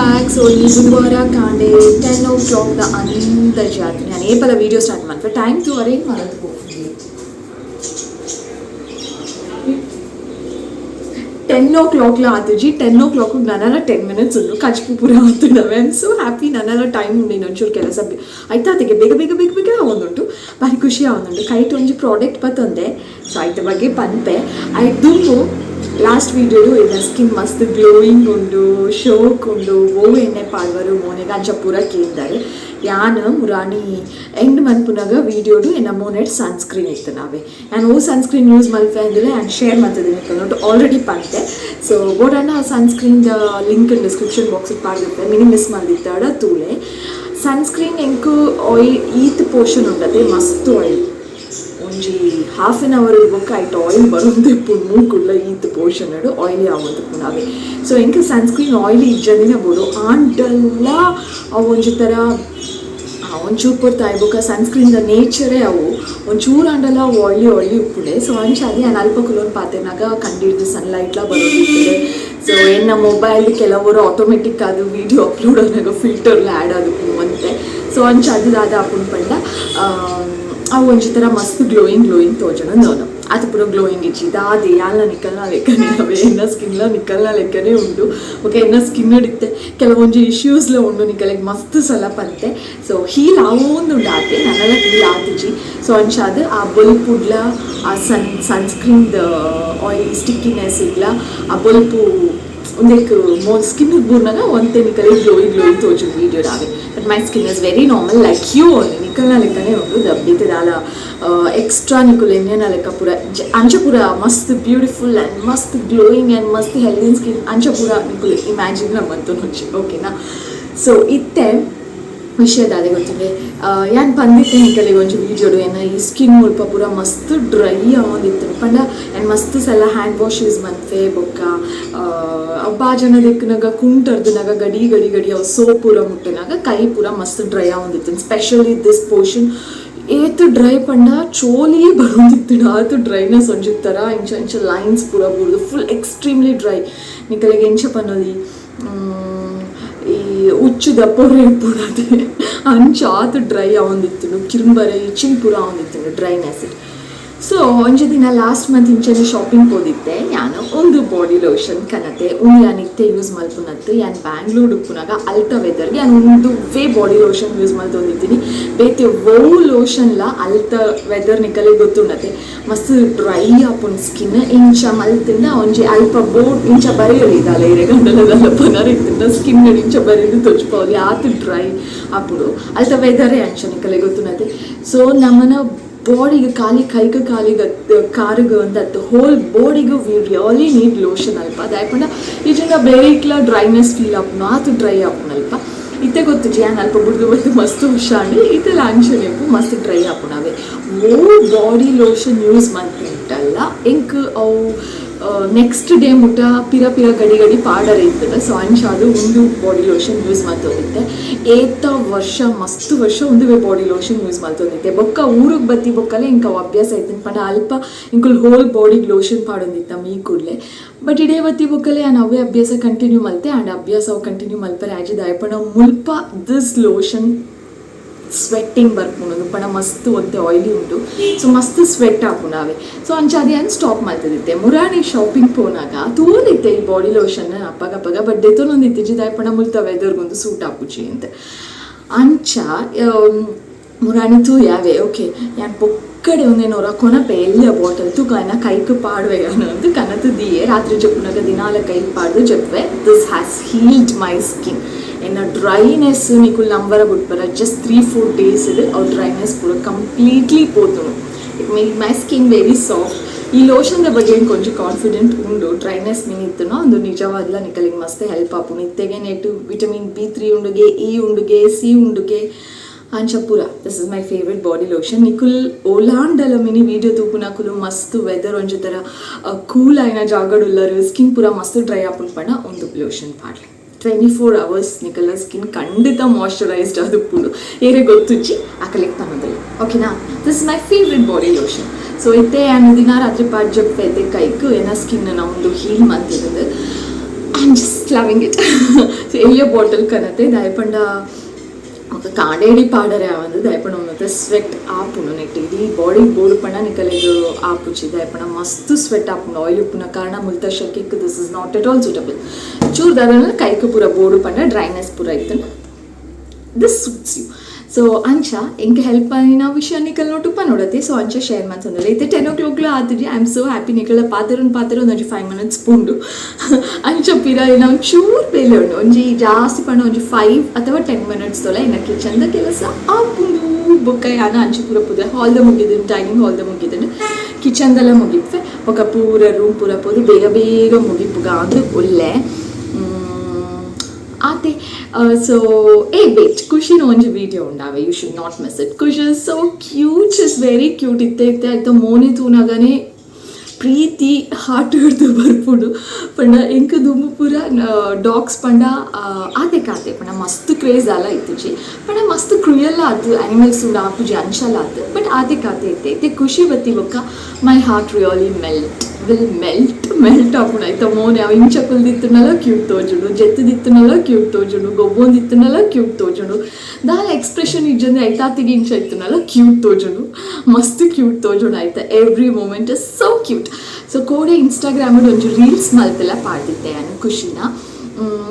Back. ಸೊ ಈ ಬುಧವಾರ ಕಾಂಡೆ 10 ಓ ಕ್ಲಾಕ್ the ಅಂದಾಜು ಆತು. ನಾನು ಏಪಲ ವೀಡಿಯೋ ಸ್ಟಾರ್ಟ್ ಮಾಡ್ತೆ. ಟೈಮ್ ಟು ಅರೇಂಜ್ ಮಾಡೋದು ಹೋಗ್ತೀನಿ. 10 ಓ ಕ್ಲಾಕ್ಲ ಆತುಜಿ. 10 ಓ ಕ್ಲಾಕ್ ನನಲ 10 ಮಿನಿಟ್ಸ್ ಉಂಡು. ಕಚ್ಪು ಪೂರ ಆತುಂಡವೆ. I am so happy. ನನಲ ಟೈಮ್ ಉಂಡು. ಇನ್ನೊಂಚೂರು ಕೆಲಸ ಆಯ್ತಾ? ಬೇಗ ಬೇಗ ಬೇಗ ಬೇಗ ಆವೊಂದುಂಟು. ಭಾರಿ ಖುಷಿ ಆವೊಂದುಂಟು. ಕೈಟ್ ಒಂಜಿ ಪ್ರಾಡಕ್ಟ್ ಬತ್ತೊಂದೆ. ಸೊ ಐತ ಬಗ್ಗೆ ಪನ್ಪೆ. ಐಟ್ ದುಂಬು ಲಾಸ್ಟ್ ವೀಡಿಯೋಡು ಇಲ್ಲ ಸ್ಕಿನ್ ಮಸ್ತ್ ಗ್ಲೋಯಿಂಗ್ ಉಂಡು, ಶೋಕ್ ಉಂಡು, ಓ ಎಣ್ಣೆ ಪಾಡ್ವರು ಮೋನೆಗೆ ಅಂಚ ಪೂರ ಕೇಂದಾರೆ. ಯಾನ್ ಮುರಾಣಿ ಎಂಡ್ ಮನ್ಪುನಾಗ ವೀಡಿಯೋಡು ಎನ್ನ ಮೋನೆಟ್ ಸನ್ಸ್ಕ್ರೀನ್ ಇತ್ತು ನಾವೇ. ನಾನು ಓ ಸನ್ಸ್ಕ್ರೀನ್ ಯೂಸ್ ಮಲ್ಪೆ ಅಂದ್ರೆ ನಾನು ಶೇರ್ ಮಾಡ್ತಿದ್ದೀನಿ ಆಲ್ರೆಡಿ ಪಂತೆ. ಸೊ ಬೋಡಣ್ಣ sunscreen the link description box ಪಾಡ್ದಿತ್ತೆ. ಮಿನಿ ಮಿಸ್ ಮಲ್ದಿತ್ತಾಡ ತೂಲೆ. ಸನ್ಸ್ಕ್ರೀನ್ ಎಂಕು ಆಯಿಲ್ ಈತ್ ಪೋರ್ಷನ್ ಉಂಡತೆ, ಮಸ್ತ್ ಆಯಿಲ್. ಒಂಜಿ ಹಾಫ್ ಆನ್ ಅವರ್ ಬೊಕ್ಕ ಐಟ್ ಆಯಿಲ್ ಬರೊಂದಿಪ್ಪು. ಮೂಕುಡ್ಲ ಈತ್ ಪೋರ್ಷನ್ ಆಯಿಲಿ ಆವೊಂದಿಪ್ಪು ನಾವೇ. ಸೊ ಎಂಕ್ ಸನ್ಸ್ಕ್ರೀನ್ ಆಯಿಲಿ ಇಜ್ಜಂದಿನ ಬೋಡು. ಆಂಡಲ್ಲ ಅವು ಒಂಜಿ ಥರ ಒಂಚೂರು ಪೊರ್ತು ಆಯ್ ಬೊಕ್ಕ ಸನ್ಸ್ಕ್ರೀನ್ ದ ನೇಚರೇ ಅವು ಒಂಚೂರು ಆಂಡಲ ಅವು ಆಯ್ಲಿ ಆಯ್ಲಿ ಉಪ್ಪುಂಡೆ. ಸೊ ಅಂಚಾದ್ ಯಾನ್ ಅಲ್ಪ ಕುಲೊಂದು ಪಾತೆರ್ನಾಗ ಕಂಡಿಡ್ದು ಸನ್ಲೈಟ್ಲ ಬರೋದಿರ್ತದೆ. ಸೊ ಎನ್ನ ಮೊಬೈಲ್ ಕೆಲವರು ಆಟೋಮೆಟಿಕ್ ಅದು ವೀಡಿಯೋ ಅಪ್ಲೋಡ್ ಆನಾಗ ಫಿಲ್ಟರ್ಲ ಆ್ಯಡ್ ಆದುಪ್ಪುಂಡು ಒಂತೆ. ಸೊ ಅಂಚ ಅದು ದಾದ ಆಪುಂಡು ಪಂಡ, ಅವು ಒಂಜಿ ಥರ ಮಸ್ತ್ ಗ್ಲೋಯಿಂಗ್ ಗ್ಲೋಯಿಂಗ್ ತೋಜುಂಡು. ನೋನು ಅದು ಪೂರ ಗ್ಲೋಯಿಂಗ್ ಇಜ್ಜಿ ದಾದೆ. ಯಾಲ್ನ ನಿಕಲ್ನ ಲೆಕ್ಕನೆ ಅವೇ, ಎನ್ನ ಸ್ಕಿನ್ಲ ನಿಕಲ್ನ ಲೆಕ್ಕನೆ ಉಂಡು. ಓಕೆ, ಎನ್ನ ಸ್ಕಿನ್ ಇತ್ತೆ ಕೆಲವೊಂಜಿ ಇಶ್ಯೂಸ್ಲ ಉಂಡು. ನಿಕಲೆಗ್ ಮಸ್ತ್ ಸಲ ಪಂತೆ. ಸೊ ಹೀಲ್ ಆವೊಂದುಂಡು ಆತೆ, ನನಲ ಹೀಲ್ ಆತಿಜಿ. ಸೊ ಅಂಚಾದ್ ಆ ಬೊಲ್ಪುಡ್ಲ ಆ ಸನ್ಸ್ಕ್ರೀನ್ the oil ಸ್ಟಿಕ್ಕಿನೆಸ್ ಇಡ್ಲ ಆ ಬೊಲ್ಪು ಒಂದೆಕ್ ಮೋ ಸ್ಕಿನ್ ಬೂರ್ನಾಗ ಒಂತೆ ನಿಕಲೆ ಗ್ಲೋಯಿ ಗ್ಲೋಯಿ ತೋಜುಂಡು ವೀಡಿಯೋ ಆವೆ. But my skin is very normal like you only. ನಿಕಲ್ನ ಲೆಕ್ಕನೆ ಉಂಡು. ದಬ್ಬಿತೆ ದಾಲ ಎಕ್ಸ್ಟ್ರಾ ನಿಕುಲ್ ಎಣ್ಣೆನ ಲೆಕ್ಕ ಪೂರ ಅಂಚ ಪೂರ ಮಸ್ತ್ ಬ್ಯೂಟಿಫುಲ್ ಆ್ಯಂಡ್ ಮಸ್ತ್ ಗ್ಲೋಯಿಂಗ್ ಆ್ಯಂಡ್ ಮಸ್ತ್ ಹೆಲ್ದಿ ಸ್ಕಿನ್ ಅಂಚ ಪೂರ ನಿಕುಲ್ ಇಮ್ಯಾಜಿನ್ ಮಂತೊನೊಚ್ಚಿ, ಓಕೆನಾ? ಸೊ ಇತ್ತೆ ವಿಷಯ ದಾದೆ ಗೊತ್ತುಂಡೆ? ಯಾನ್ ಪಂದಿತ್ತೆ ನಿಕಲೆಗ್ ಒಂಜಿ ವೀಡಿಯೋಡು, ಎನ್ನ ಈ ಸ್ಕಿನ್ ಮುಲ್ಪ ಪೂರ ಮಸ್ತ್ ಡ್ರೈ ಆವೊಂದಿತ್ತು ಪಂಡ ಯಾನ್ ಮಸ್ತ್ ಸಲ ಹ್ಯಾಂಡ್ ವಾಶ್ ಯೂಸ್ ಮನ್ಪೆ. ಬೊಕ್ಕ ಅವು ಜನ ದೆಕ್ಕುನಗ ಕುಂಟರ್ದನಾಗ ಗಡಿ ಗಡಿ ಗಡಿ ಅವು ಸೋಪ್ ಪೂರ ಮುಟ್ಟುನಾಗ ಕೈ ಪೂರ ಮಸ್ತ್ ಡ್ರೈ ಆವೊಂದಿತ್ತು. ಸ್ಪೆಷಲಿ this portion ಏತ್ ಡ್ರೈ ಪಂಡ ಚೋಲಿ ಬರೊಂದಿತ್ತು. ಆತು ಡ್ರೈನೆಸ್, ಒಂಜಿ ಥರ ಇಂಚ ಇಂಚ ಲೈನ್ಸ್ ಪೂರ ಬೂರ್ದು ಫುಲ್ ಎಕ್ಸ್ಟ್ರೀಮ್ಲಿ ಡ್ರೈ. ನಿಕಲೆಗ್ ಎಂಚ ಪನೊಲಿ, ಈ ಉಚ್ಚುದ ಪೊರೆ ಇಪ್ಪುನತೆ ಅಂಚ ಆತು ಡ್ರೈ ಆವೊಂದಿತ್ತು. ಕಿರುಂಬರೆ ಇಚಿಂಗ್ ಪೂರ ಆವೊಂದಿತ್ತು ಡ್ರೈನೆಸ್. ಸೊ ಒಂಜಿ ದಿನ ಲಾಸ್ಟ್ ಮಂತ್ ಇಂಚನೆ ಶಾಪಿಂಗ್ ಪೋದಿತ್ತೆ ಯಾನು. ಒಂದು ಬಾಡಿ ಲೋಷನ್ ಕನತೆ. ಉಂದು ಯಾನ್ ಇತ್ತೆ ಯೂಸ್ ಮಲ್ಪುನತ್ತು. ಯಾನ್ ಬ್ಯಾಂಗ್ಳೂರ್ ಉಪ್ಪುನಾಗ ಅಲ್ತ ವೆದರ್ಗೆ ಯಾನ್ ಉಂದುವೇ ಬಾಡಿ ಲೋಷನ್ ಯೂಸ್ ಮಲ್ತೊಂದಿದ್ದೀನಿ. ಬೇತೆ ಒವು ಲೋಷನ್ಲ ಅಲ್ತ ವೆದರ್ ನಿಕಲೆ ಗೊತ್ತುಂಡತೆ, ಮಸ್ತ್ ಡ್ರೈ ಆಪುಂಡು ಸ್ಕಿನ್. ಇಂಚ ಮಲ್ತಿಂಡ ಒಂಜಿ ಅಲ್ಪ ಬೋರ್ಡ್ ಇಂಚ ಬರೆಯಲಿ ದಾಲ ಇರೆ ಗಂಡಲದಲ್ಲ ಪನರ್ ಇತ್ತಿಂಡ ಸ್ಕಿನ್ ಇಂಚ ಬರೆದು ತೊಚ್ಪವಲಿ, ಆತು ಡ್ರೈ ಆಪುಂಡು. ಅಲ್ತ ವೆದರೇ ಅಂಚ, ನಿಕಲೆ ಗೊತ್ತುಂಡತೆ. ಸೊ ನಮ್ಮನ ಬಾಡಿಗೆ ಖಾಲಿ ಕೈಗೆ ಕಾಲಿಗೆ ಕಾರಿಗೆ ಅಂತ ಹೋಲ್ ಬಾಡಿಗೆ we really need lotion ಅಲ್ಪ. ದಾಯೆ ಈ ಜನ ಬೇರೆ ಡ್ರೈನೆಸ್ ಫೀಲ್ ಆಪುಂಡು, ಆತು ಡ್ರೈ ಆಪುಂಡು ಅಲ್ಪ. ಇತ್ತೆ ಗೊತ್ತು ಯಾನ್ ಅಲ್ಪ ಬುಡ್ದು ಬತ್ತು ಮಸ್ತ್ ಹುಷಾಂಡು. ಇತ್ತೆಲ್ಲ ಅಂಚನೆ ಮಸ್ತ್ ಡ್ರೈ ಆಪುಂಡು ಅವೇ. ಓ ಬಾಡಿ ಲೋಷನ್ ಯೂಸ್ ಮಲ್ಪುಂಟಲ್ಲ, ಎಂಕ್ ಅವು ನೆಕ್ಸ್ಟ್ ಡೇ ಮುಟ್ಟ ಪಿರ ಪಿರ ಗಡಿ ಗಡಿ ಪಾಡರೆ ಇತ್ತದ. ಸೊ ಅಂಚಾದ್ ಉಂದು ಬಾಡಿ ಲೋಷನ್ ಯೂಸ್ ಮಲ್ತೊಂದಿತ್ತೆ. ಏತ ವರ್ಷ, ಮಸ್ತ್ ವರ್ಷ ಉಂದುವೆ ಬಾಡಿ ಲೋಷನ್ ಯೂಸ್ ಮಲ್ತೊಂದಿತ್ತೆ. ಬೊಕ್ಕ ಊರಿಗೆ ಬತ್ತಿ ಬೊಕ್ಕಲೆ ಇಂಕ ಅವು ಅಭ್ಯಾಸ ಐತಿನ ಪಂಡ ಅಲ್ಪ ಇಂಕುಲ್ ಹೋಲ್ ಬಾಡಿಗೆ ಲೋಷನ್ ಪಾಡೊಂದಿತ್ತ ಮೀ ಕೂಡ್ಲೆ. ಬಟ್ ಇಡೇ ಬತ್ತಿ ಬೊಕ್ಕಲೆ ಯಾನ್ ಅವೇ ಅಭ್ಯಾಸ ಕಂಟಿನ್ಯೂ ಮಲ್ತೆ. ಆ್ಯಂಡ್ ಅಭ್ಯಾಸ ಅವು ಕಂಟಿನ್ಯೂ ಮಲ್ಪರೆ ಆಜಿ. ದಾಯೆ ಮುಲ್ಪ this lotion sweating ಬರ್ಪುಂಡು ಪಂಡ ಮಸ್ತ್ ಒಂತೆ ಆಯ್ಲಿ ಉಂಟು. ಸೊ ಮಸ್ತ್ ಸ್ವೆಟ್ ಆಪುಂಡು ಅವೇ. ಸೊ ಅಂಚಾದ್ ಯಾನ್ ಸ್ಟಾಪ್ ಮಲ್ತದಿತ್ತೆ. ಮುರಾಣಿ ಶಾಪಿಂಗ್ ಪೋನಾಗ ತೂದಿತ್ತೆ ಈ ಬಾಡಿ ಲೋಷನ್ ಅಪ್ಪಗಪ್ಪಗ. ಬಟ್ ದೆತೊನೊಂದಿತ್ತಿಜಿ. ದಾಯೆ ಪಂಡ ಮುಲ್ತ ವೆದರ್ಗೊಂದು ಸೂಟ್ ಆಪುಜಿ ಅಂತ. ಅಂಚ ಮುರಾಣಿ ತೂಯಾವೆ. ಓಕೆ, ಯಾನ್ ಪೊಕ್ಕಡೆ ಒಂದೇನೋರ ಕೊನಪೆ ಎಲ್ಯ ಬಾಟಲ್ ತೂಕ, ಎನ್ನ ಕೈಕ್ ಪಾಡುವೆ ಯಾನು ಅಂತ ಕನತು ದಿಯೆ. ರಾತ್ರಿ ಜಪ್ಪುನಾಗ ದಿನಾಲ ಕೈಕ್ ಪಾಡ್ದು ಜಪ್ಪೆ. This has healed my skin. ಎನ್ನ ಡ್ರೈನೆಸ್ ನಿಕುಲ್ ನಂಬರ ಬುಟ್ಪರ, ಜಸ್ಟ್ 3-4 ಡೇಸ್ ಇದು ಅವು ಡ್ರೈನೆಸ್ ಪೂರ completely ಪೋತುಂಡು. It made my skin very soft. ಈ ಲೋಷನ್ದ ಬಗ್ಗೆ ಕೊಂಚ ಕಾನ್ಫಿಡೆಂಟ್ ಉಂಡು. ಡ್ರೈನೆಸ್ ಮೀನ್ ಇತ್ತುನೋ ಒಂದು ನಿಜವಾದ್ಲ ನಿಕಲಿಗೆ ಮಸ್ತ್ ಹೆಲ್ಪ್ ಆಪುಂಡು. ಇತ್ತೆಗೆ ನೆಟ್ ವಿಟಮಿನ್ ಬಿ 3 ಉಂಡುಗೆ, ಇ ಉಂಡುಗೆ, ಸಿ ಉಂಡುಗೆ, ಅಂಚ ಪೂರ. This is my favourite body lotion. ನಿಕುಲ್ ಓಲಾಂಡಲ ಮಿನಿ ವೀಡಿಯೋ ತೂಪುನಕುಲು ಮಸ್ತ್ ವೆದರ್ ಒಂಜಿ ಥರ ಕೂಲ್ ಆಯ್ನ ಜಾಗಡುಲ್ಲರು, ಸ್ಕಿನ್ ಪೂರ ಮಸ್ತ್ ಡ್ರೈ ಆಪುಂಡು ಪಂಡ ಒಂದು ಲೋಷನ್ ಪಾಡ್ಲೆ. 24 ಅವರ್ಸ್ ನಿಕಲ ಸ್ಕಿನ್ ಖಂಡಿತ ಮಾಯ್ಶ್ಚರೈಸ್ಡ್ ಆದುಪ್ಪುಂಡು. ಏರೆ ಗೊತ್ತುಜ್ಜಿ ಅಕಲೆಗ್ ಪನೊಂದಿಲ್ಲ, ಓಕೆನಾ? This is my favourite body lotion. So ಇತ್ತೆ ಯಾನ್ ದಿನ ರಾತ್ರಿ ಪಾಡ್ ಜಪ್ಪೆ ಕೈಕ್. ಏನ ಸ್ಕಿನ್ ಒಂದು ಹೀಲ್ ಮಲ್ತಿದ್ದು. I am just Loving it. So ಎಲ್ಯ ಬಾಟಲ್ ಕನತೆ ದಾಯಪಂಡ ఒక ಕಾಂಡೇಡಿ ಪಾಡರೆ ಆವಂದು ದಾಯಪಂಡ ಒಂತೆ ಸ್ವೆಟ್ ಆಪುಂಡು ನೆಟ್ ಇಡೀ ಬಾಡಿ ಬೋಡು ಪಂಡ ನಿಕಲೆಗ್ ಆಪುಜಿ ದಾಯಪಂಡ ಮಸ್ತ್ ಸ್ವೆಟ್ ಆಪುಂಡು ಆಯಿಲ್ ಉಪ್ಪುನ ಕಾರಣ ಮುಲ್ತ ಶೆಕೆಕ್ this is not at all suitable. ಚೂರು ದಾದನ ಕೈಕ್ ಪೂರ ಬೋಡು ಪಂಡ ಡ್ರೈನೆಸ್ ಪೂರ ಇತ್ತುಂಡ this suits you. So ಅಂಚ ಎಂಕ್ ಹೆಲ್ಪ್ ಆಯಿನ ವಿಷಯ ನಿಕಲ್ ನೋಟು ಪನೊಡತೆ. ಸೊ ಅಂಚ ಶೇರ್ ಮಲ್ತೊಂದುಲ್ಲೆ. ಇತ್ತೆ 10 ಓ ಕ್ಲಾಕ್ಲ ಆತುಜಿ. I am so happy. ನಿಕಲ ಪಾತೆರೊಂದು ಪಾತೆರೊಂದು ಒಂಜಿ 5 ಮಿನಿಟ್ಸ್ ಪೋಂಡು. ಅಂಚ ಪಿರ ಒಂಚೂರು ಬೇಲೆ ಉಂಡು. ಒಂಜಿ ಜಾಸ್ತಿ ಪಂಡ ಒಂಜಿ 5 ಅಥವಾ 10 ಮಿನಿಟ್ಸ್ ತೊಲ ಎನ್ನ ಕಿಚನ್ದ ಕೆಲಸ ಆಪುಂಡು. ಬೊಕ್ಕ ಯಾನ ಅಂಚ ಪೂರ ಪೂರ ಹಾಲ್ದ ಮುಗಿದುಂಡು, ಡೈನಿಂಗ್ ಹಾಲ್ದ ಮುಗಿದುಂಡು, ಕಿಚನ್ದೆಲ್ಲ ಮುಗಿಪ್ಪೆ. ಬೊಕ್ಕ ಪೂರ ರೂಮ್ ಪೂರ ಪೋದು ಬೇಗ ಬೇಗ ಮುಗಿಪುಗ ಅಂದ್ ಉಲ್ಲೆ ಆತೆ. ಸೊ ಏ ವೇಟ್, ಖುಷಿನ ಒಂಜಿ video ಉಂಡಾವೆ. You should not miss it. Khushi is so cute, is very cute. ಇತ್ತೆ ಇತ್ತೆ ಆಯ್ತು ಮೋನೆ ತೂನಗನೆ ಪ್ರೀತಿ ಹಾರ್ಟ್ ಹಿಡ್ದು ಬರ್ಪುಂಡು. ಪಂಡ ಎಂಕ್ ದುಂಬು ಪೂರ ಡಾಗ್ಸ್ ಪಂಡ ಆತೆ ಕಾತೆ ಪಂಡ ಮಸ್ತ್ ಕ್ರೇಜ್ ಅಲ್ಲ ಇತ್ತುಜಿ. ಪಂಡ ಮಸ್ತ್ ಕ್ರೂಯಲ್ ಆತು, ಆನಿಮಲ್ಸ್ ಉಂಡು ಆಪುಜಿ ಅಂಚಲ ಆತು. ಬಟ್ ಆತೆ ಕಾತೆ ಇತ್ತೆ ಇತ್ತೆ ಖುಷಿ ಬತ್ತಿ ಬೊಕ್ಕ my heart really melt, will melt, melt ಆಪುಂಡು. ಐತ ಮೋನೆ ಅವು ಇಂಚ ಕುಲ್ದಿತ್ತುನಲ ಕ್ಯೂಟ್ ತೋಜುಂಡು, ಜೆತ್ತುದಿತ್ತುನಲ ಕ್ಯೂಟ್ ತೋಜುಂಡು, ಗೊಬ್ಬೊಂದಿತ್ತುನಲ ಕ್ಯೂಟ್ ತೋಜುಂಡು. ದಾಲ ಎಕ್ಸ್ಪ್ರೆಷನ್ ಇಜ್ಜಂದೆ ಐತಾತಿಗೆ ಇಂಚ ಇತ್ತುನಲ ಕ್ಯೂಟ್ ತೋಜುಂಡು, ಮಸ್ತ್ ಕ್ಯೂಟ್ ತೋಜುಂಡು. ಆಯ್ತಾ every moment is so cute. So ಕೋಡೆ ಇನ್ಸ್ಟಾಗ್ರಾಮ್ ಒಂಜಿ ರೀಲ್ಸ್ ಮಲ್ತೆಲ್ಲ ಪಾಡ್ದಿತ್ತೆ ಯಾನು ಖುಷಿನ.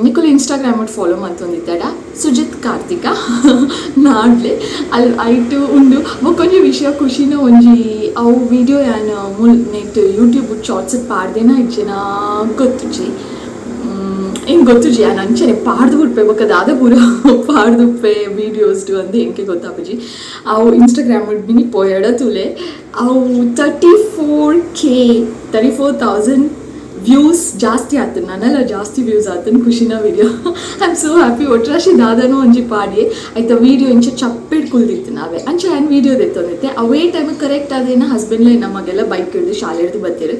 ನಿಕುಲು ಇನ್ಸ್ಟಾಗ್ರಾಮ್ ಫಾಲೋ ಮಲ್ತೊಂದಿತ್ತಡ ಸುಜಿತ್ ಕಾರ್ತಿಕ ನಾಡ್ಲೆ ಅಲ್ಲಿ ಐಟು ಉಂಡು. ಬೊಕ್ಕೊಂಜಿ ವಿಷಯ, ಖುಷಿನ ಒಂಜಿ ಅವು ವಿಡಿಯೋ ಯಾನ್ ಮುಲ್ ನೆಟ್ ಯೂಟ್ಯೂಬ್ ಶಾರ್ಟ್ಸ್ ಪಾಡ್ದೇನ ಇಜ್ಜೆನ ಗೊತ್ತುಜಿ. ಎಂಕ್ ಗೊತ್ತುಜಿ. ಯಾನ್ ಅಂಚನೆ ಪಾಡ್ದು ಬುಡ್ಪೆ. ಬೊಕ್ಕ ದಾದ ಪೂರ ಪಾಡ್ದುಪ್ಪೆ ವೀಡಿಯೋಸ್ ಅಂದ್ ಎಂಕೆ ಗೊತ್ತಾಪುಜಿ. ಅವು ಇನ್ಸ್ಟಾಗ್ರಾಮ್ ಮಿನಿ ಪೋಯಡ ತೂಲೆ. ಅವು 34K, 34,000 views ಜಾಸ್ತಿ ಆತು. ನನಲ ಜಾಸ್ತಿ ವ್ಯೂಸ್ ಆತನ್ ಖುಷಿನ video. I am so happy. ಒಟ್ರಾಶಿ ದಾದನೋ ಒಂಜಿ ಪಾಡಿ ಆಯ್ತಾ ವೀಡಿಯೋ ಇಂಚ ಚಪ್ಪೆಡ್ ಕುಲ್ದಿತ್ತು ನಾವೇ. ಅಂಚ ಯಾನ್ ವೀಡಿಯೋ ದೆತ್ತೊಂದಿತ್ತೆ. ಅವೇ ಟೈಮ್ ಕರೆಕ್ಟ್ ಅದೇನ ಹಸ್ಬೆಂಡ್ಲ ನಮಗೆಲ್ಲ ಬೈಕ್ ಹಿಡ್ದು ಶಾಲೆ ಹಿಡ್ದು ಬತ್ತೀರು.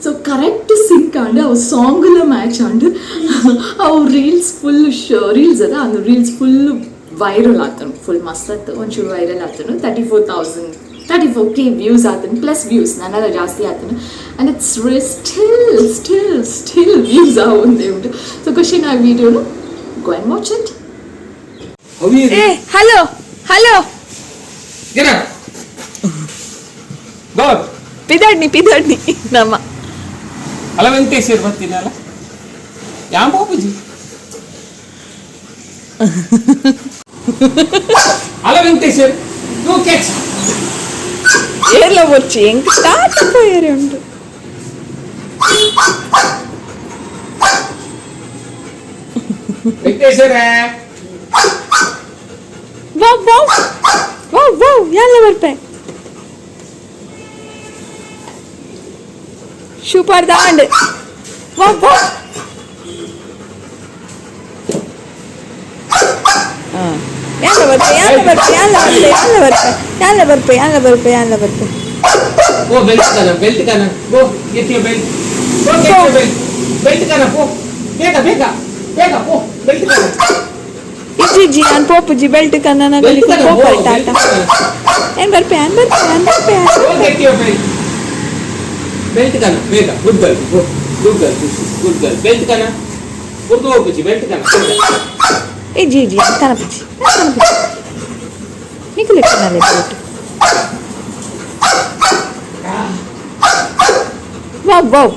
ಸೊ ಕರೆಕ್ಟ್ ಸಿಂಕ್ ಆಂಡ್ ಅವು ಸಾಂಗ್ಲ ಮ್ಯಾಚ್ ಆಂಡ್ ಅವು ರೀಲ್ಸ್ ಫುಲ್ ರೀಲ್ಸ್ ಅದ ಅಂದು ರೀಲ್ಸ್ ಫುಲ್ ವೈರಲ್ ಆತನು. ಫುಲ್ ಮಸ್ತ್ ಆತು. ಒಂಚೂರು ವೈರಲ್ ಆತನು. 34,000, 34K views ಆತನು, ಪ್ಲಸ್ ವ್ಯೂಸ್ ನನ್ನೆಲ್ಲ ಜಾಸ್ತಿ ಆತನು. And it's still still still views ಆವೊಂದೇ ಉಂಟು. ಸೊ ಖುಷಿ ನಾ ವೀಡಿಯೋನು go and watch it. ಏ hello hello. Get up. Go up. ಪಿದಾಡ್ನಿ ಪಿದಾಡ್ನಿ ನಮ್ಮ. ಅಲ್ಲ ವೆಂಕಟೇಶ್ವರ ಬರ್ತೀನಲ್ಲ ಯಾಂ ಬಾಬುಜಿ ಅಲ್ಲ ವೆಂಕಟೇಶ್ವರ್ ಗೋ ಕ್ಯಾಚ್. ಏರ್ಲ ಬೊರ್ಚಿ ಎಂಕ್ ಸ್ಟಾರ್ಟ್ ಪೋಯರೆ ಉಂಟು. ವೆಂಕಟೇಶ್ವರ. ವಾವ್ ವಾವ್ ವಾವ್ ವಾವ್, ಯಾಲ್ಲ ಬರ್ಪೆ ಸೂಪರ್ ದಾಂಡ್. ವಾವ್ ವಾವ್. ಯಾಲ್ಲ ಬರ್ಪೆ, ಯಾಲ್ಲ ಬರ್ಪೆ, ಯಾಲ್ಲ ಬರ್ಪೆ, ಯಾಲ್ಲ ಬರ್ಪೆ, ಯಾಲ್ಲ ಬರ್ಪೆ, ಯಾಲ್ಲ ಬರ್ಪೆ, ಯಾಲ್ಲ ಬರ್ಪೆ. ಗೋ belt Kannada, belt Kannada. Go get your belt, go get your belt. Belt ಕನ ಪೋ, ಬೇಗ ಬೇಗ ಬೇಗ ಪೋ, ಬೆಲ್ಟ್ ಕನ. ಇಜ್ಜಿ ನಾನು ಪೋಪುಜಿ ಬೆಲ್ಟ್ ಕನ್ನ. ಬೆಲ್ಟ್ ಕನ ಪೋ. ಪೋಪಲ್ ಟಾಟಾ. ಏನ್ ಬರ್ಪೆ, ಏನ್ ಬರ್ಪೆ, ಏನ್ ಬರ್ಪೆ? Go get your belt. Belt ಕನ ಬೇಗ. Good girl, go. Good girl, good girl. Belt ಕನ ಬುರ್ದು ಹೋಗುಜಿ ಬೆಲ್ಟ್ ಕನ. ಇಜ್ಜಿ ಇಜ್ಜಿ ಕನಪುಜಿ ಕನಪುಜಿ ನಿಕುಲೆ ಕನಲೆ ಬೆಲ್ಟ್. ವಾವ್ ವಾವ್.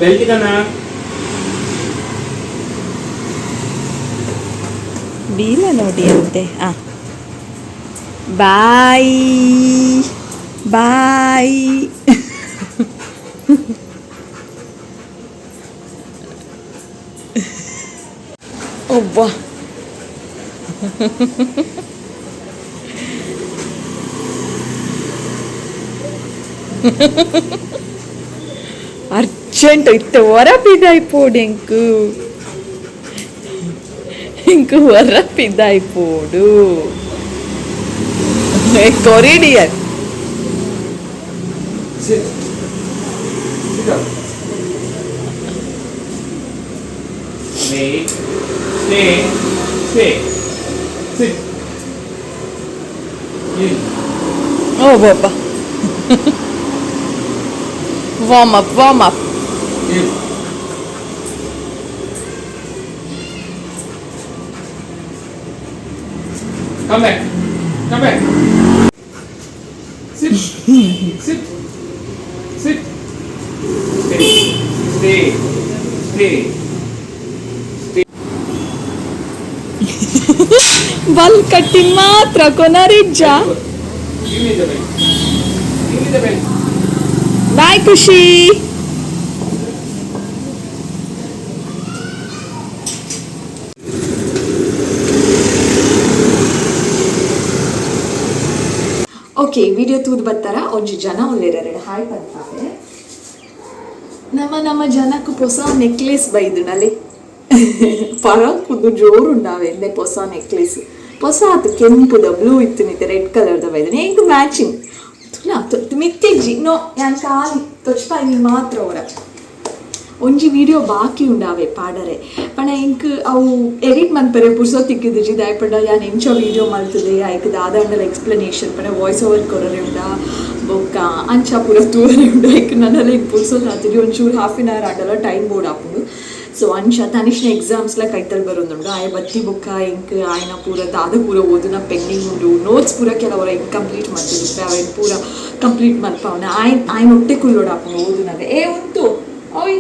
ಬೆಲ್ಟ್ ಕನ. ಬೀಲ ನೋಡಿ ಅಂತೆ. ಆ ಬಾಯ್ ಬಾಯ್. ಒಬ್ಬ ಅರ್ಜೆಂಟ್ ಇತ್ತೆ ಹೊರ ಬಿದಾಯ್ಪೋಡು ಎಂಕು ಎಂಕು ಹೊರ ಬಿದಾಯ್ಪೋಡು ಕೊರಿಡಿಯರ್. Sit. Sit down. Wait. Stay. Stay. Sit. In. Oh Baba. Warm up, warm up. Here. Come back. Come back. Sit. Sit. Sit. Stay. Stay. Stay. Stay. ಬಲ್ ಕಟ್ಟಿ ಮಾತ್ರ ಕೊನರಿಜ್ಜ. Give me the belt. Give me the belt. Bye Khushi. Okay, video ತೂದು ಬತ್ತಾರ ಒಂಜಿ ಜನ ಉಲ್ಲೆರ್ hi ಪನ್ಪಾವೆ. ನಮ್ಮ ನಮ್ಮ ಜನಕ್ಕೆ ಹೊಸ ನೆಕ್ಲೆಸ್ ಬೈದುನಲೆ ಪರಕುದು ಜೋರುಂಡಾವೆ ಎಂದೆ. ಹೊಸ ನೆಕ್ಲೆಸ್, ಹೊಸ ಆತು, ಕೆಂಪುದ. ಬ್ಲೂ ಇತ್ತು ನಿತ್ತೆ, ರೆಡ್ ಕಲರ್ದ ಬೈದನೆ. ಎಂಕ್ ಮ್ಯಾಚಿಂಗ್ ತುಲಾ ಮಿತ್ತಿಜ್ಜಿ. ನೋ, ಯಾನ್ ಖಾಲಿ ತೊಚ್ಪಾಯಿ ಮಾತ್ರ. ಅವರ ಒಂಜಿ ವಿಡಿಯೋ ಬಾಕಿ ಉಂಡಾವೆ ಪಾಡರೆ ಪಂಡ ಎಂಕ್ ಅವು ಎಡಿಟ್ ಮನ್ಪರೆ ಪುರ್ಸೊತ್ತು ತಿಕ್ಕಿದಿಜಿ. ದಾಯೆ ಯಾನ್ ಎಂಚ ವಿಡಿಯೋ ಮಲ್ತದೆ, ಐಕ್ ದಾದಾಂಡಲ ಎಕ್ಸ್ಪ್ಲನೇಷನ್ ಪಂಡ ವಾಯ್ಸ್ ಓವರ್ ಕೊರರೆ ಉಂಡ, ಬೊಕ್ಕ ಅಂಚ ಪೂರ ತೂವರೆ ಉಂಡು. ಐಕ್ ನನಲ ಎಂಕ್ ಪುರ್ಸೊತ್ತು ಆತಿಜಿ. ಒಂಚೂರು ಹಾಫ್ ಆನ್ ಅವರ್ ಆಂಡಲ ಟೈಮ್ ಬೋರ್ಡ್ ಆಪುಂಡು. ಸೊ ಅಂಚ ತನಿಷ್ನ ಎಕ್ಸಾಮ್ಸ್ಲ ಕೈತಲ್ ಬರೊಂದುಂಡು. ಆಯೆ ಬತ್ತಿ ಬೊಕ್ಕ ಎಂಕ್ ಆಯ್ನ ಪೂರ ದಾದ ಪೂರ ಓದುನ ಪೆಂಡಿಂಗ್ ಉಂಡು, ನೋಟ್ಸ್ ಪೂರ ಕೆಲವರ ಇನ್ಕಂಪ್ಲೀಟ್ ಮಲ್ತಿದುಪ್ಪೆ, ಅವೆನ್ ಪೂರ ಕಂಪ್ಲೀಟ್ ಮಲ್ಪಾವನ. ಆಯ್ ಆಯ್ನ ಒಟ್ಟೆ ಕುಲ್ಲೋಡಾಪುಂಡು ಓದುನಾಗ. ಏ ಉಂತು ಓಯ್.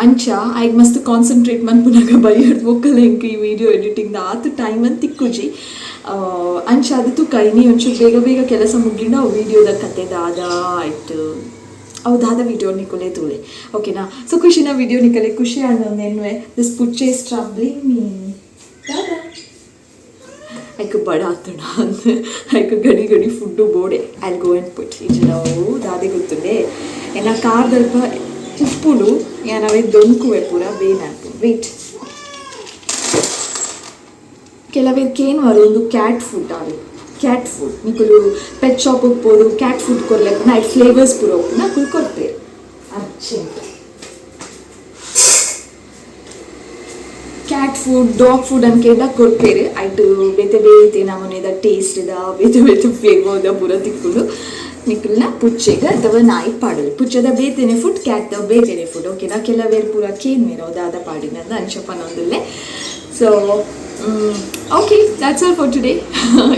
ಅಂಚ ಆಯ್ಗ್ ಮಸ್ತ್ ಕಾನ್ಸಂಟ್ರೇಟ್ ಮನ್ಪುನಾಗ ಬೈಯರ್ದು ಬೊಕ್ಕಲ ಎಂಕ್ ಈ ವಿಡಿಯೋ ಎಡಿಟಿಂಗ್ ಆತು ಟೈಮ್ ಅಂತ ತಿಕ್ಕುಜಿ. ಅಂಚ ಅದು ತುಕ ಇನಿ ಒಂಚೂರು ಬೇಗ ಬೇಗ ಕೆಲಸ ಮುಗಿಂಡ ಅವು ವಿಡಿಯೋದ ಕತೆ ದಾದ ಆಯ್ತು, ಅವು ದಾದ ವಿಡಿಯೋ ನಿಕೊಲೆ ತೂಲೆ, ಓಕೆನಾ? ಸೊ ಖುಷಿನ ವಿಡಿಯೋ ನಿಕಲೆ ಖುಷಿ ಆಂಡ್ this ಪುಚ್ಚೆ ಸ್ಟ್ರಬ್ಲಿಂಗ್ ಮೀ ದಾದಾ. ಐಕ್ ಬಡ ಆತುಂಡ ಅಂದ್ ಐಕ್ ಗಡಿ ಗಡಿ food ಬೋಡೆ. I go and put. ಇಜ್ಜಿಂಡ ಅವು ದಾದೆ ಗೊತ್ತುಂಡೆ, ಎನ್ನ ಕಾರ್ದಲ್ಪ ಉಪ್ಪುಡು ಯಾನ್ ಅವೆ ದೊಂಕುವೆ ಪೂರ ಬೇನಾಪು. ವೇಟ್, ಕೆಲವೇರ್ ಕೇನ್ವರು ಒಂದು ಕ್ಯಾಟ್ ಫುಡ್ ಆವೆ. ಕ್ಯಾಟ್ ಫುಡ್ ನಿಕುಲು ಪೆಟ್ ಶಾಪ್ ಪೋದು ಕ್ಯಾಟ್ ಫುಡ್ ಕೊರ್ಲೆ ಪಂಡ ಐಟ್ ಫ್ಲೇವರ್ಸ್ ಪೂರ ಉಪ್ಪುನ, ಅಕುಲು ಕೊರ್ಪೆರ್. Urgent cat food, dog food ಅನ್ಕೇಂಡ ಕೊರ್ಪೆರ್. ಐಟ್ ಬೇತೆ ಬೇತೆ ನಮೂನೆದ ಟೇಸ್ಟ್ ದ, ಬೇತೆ ಬೇತೆ ಫ್ಲೇವರ್ದ ಪೂರ ತಿಕ್ಕುಂಡು. ನಿಕುಲ್ನ ಪುಚ್ಚೆಗ್ ಅಥವಾ ನಾಯಿ ಪಾಡೊಲಿ. ಪುಚ್ಚೆದ ಬೇತೆನೆ ಫುಡ್, ಕ್ಯಾಟ್ ದ ಬೇತೆನೆ ಫುಡ್, ಓಕೆನಾ? ಕೆಲವೇರ್ ಪೂರ ಕೇನ್ವೆರ್ ಅವು ದಾದ ಪಾಡಿನಂದ್, ಅಂಚ ಪನೊಂದುಲ್ಲೆ. So okay, that's all for today.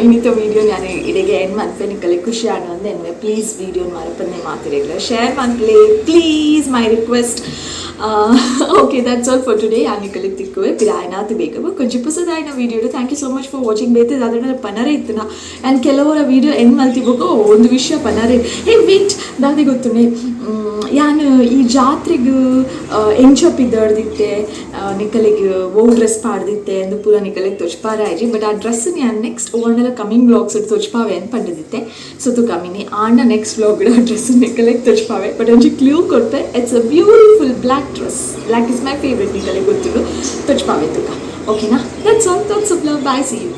ಇನ್ನಿತ video ನಾನು ಇಡೆಗೆ ಎಂಡ್ ಮನ್ಪೆ. ನಿಕಲೆ ಖುಷಿ ಆಂಡ್ ಅಂದ್ ಎನ್ನುವೆ. ಪ್ಲೀಸ್ ವಿಡಿಯೋ ಮರಪಂದೆ ಮಾತಿರೆಗ್ಲ ಶೇರ್ ಮನ್ಪಲೆ, please, my request. Okay, that's all for today. ಯಾನ್ ನಿಕಲೆಗ್ ತಿಕ್ಕುವೆ ಪಿರ ಆಯ್ನಾತ್ ಬೇಗ ಕೊಂಚ ಪೊಸದಾಯಿನ video. Thank you so much for watching. ಬೇತೆ ದಾದ ಪನರೆ ಇತ್ತುನ ಆ್ಯಂಡ್ ಕೆಲವರ ವಿಡಿಯೋ ಎಂಡ್ ಮಲ್ತಿಬೋಕ ಒಂದು ವಿಷಯ ಪನರೆ. ಹೇ ವೇಟ್, ದಾದೆ ಗೊತ್ತುಂಡೆ, ಯಾನ್ ಈ ಜಾತ್ರೆಗ್ ಎಂಚ ಪಿದರ್ದಿತ್ತೆ, ನಿಕಲೆಗ್ ಓ ಡ್ರೆಸ್ ಪಾಡ್ದಿತ್ತೆ ಅಂದ್ ಪೂರ ನಿಕಲೆಗ್ ತೋಜ್ಪಾರೆ ಆಯ್ಜಿ. ಬಟ್ ಆ ಡ್ರೆಸ್ ಯಾನ್ ನೆಕ್ಸ್ಟ್ ಓವರ್ನೆಲ್ಲ ಕಮಿಂಗ್ ವ್ಲಾಗ್ಸ್ ತೋಜ್ಪಾವೆ ಅಂತ ಪಂಡಿದಿತ್ತೆ. ಸೊ ತುಕ ಮಿನಿ ಆಂಡ ನೆಕ್ಸ್ಟ್ ವ್ಲಾಗ್ ಆ ಡ್ರೆಸ್ ನಿಕಲೆಗ್ ತೋಜ್ಪಾವೆ. ಬಟ್ ಒಂಜಿ ಕ್ಲೂ ಕೊರ್ಪೆ, it's a beautiful black dress. Black is my favourite, ನಿಕಲೆಗ್ ಗೊತ್ತುಂಡು. ತೋಜ್ಪಾವೆ ತುಕ, ಓಕೆನಾ? That's all. That's love. Bye, see you.